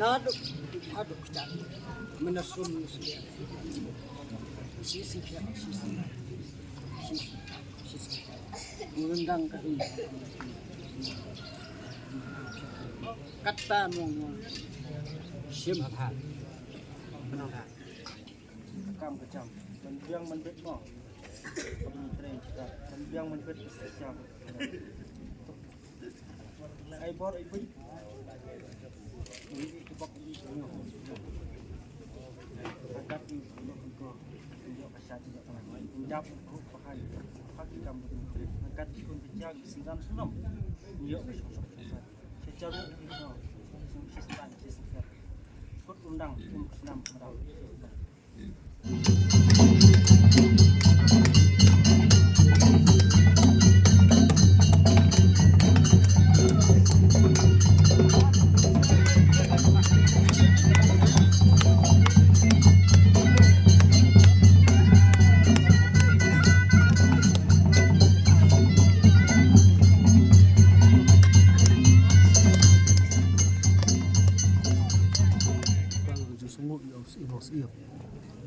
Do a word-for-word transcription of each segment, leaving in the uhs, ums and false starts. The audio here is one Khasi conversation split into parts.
Naduk haduk kita menasun sisi sisi sisi sisi. Ngundang ka ri. Kata mong mong. Sim. Kam kacham. Mendiang menbit mo. Mendiang menbit kacham. Ai bor ai bui. Ini itu bak ini semua. Angkat ni semua itu. Tunjuk kasar juga tangan. Tunjuk pakai. Pakai kamu. Angkat ikon kejang singkam senam. Tunjuk kasar. Secara itu. Singkam singkam. Kut undang um senam.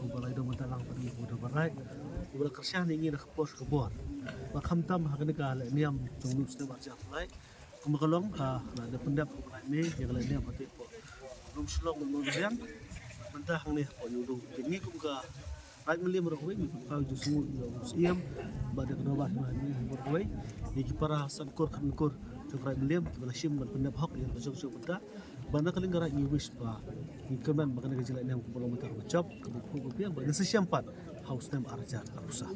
Uba lai dong mynta lang pat ngi uba dang barai. Uba la kyrshan ïa ngi na ka por ka bor. Ba khamtam ha kane ka lehniam jong u snem arhajar lai. Kumba ka long ka la da pyndep u Trai Mei ïa ka lehniam ha te por. Lum Shillong mynta mynta hangne ha por New Dong. Te ngi kum ka Raid Mylliem baroh kawei ngi pynpaw jingsngewnguh ïa u Syiem. Ba da ka Dorbar Hima hangne baroh kawei. Ïa ki para san kur khat kur jong ka Raid Mylliem kiba la shim ban pyndep hok ïa ka jong jong mynta. Ba na ka liang ka raid ngi wish ba ngi kyrmen ba kane ka jinglehniam kaba long mynta kaba jop kaba phuh ba biang ba ngin sa shem pat ha u snem arhajar arphew saw.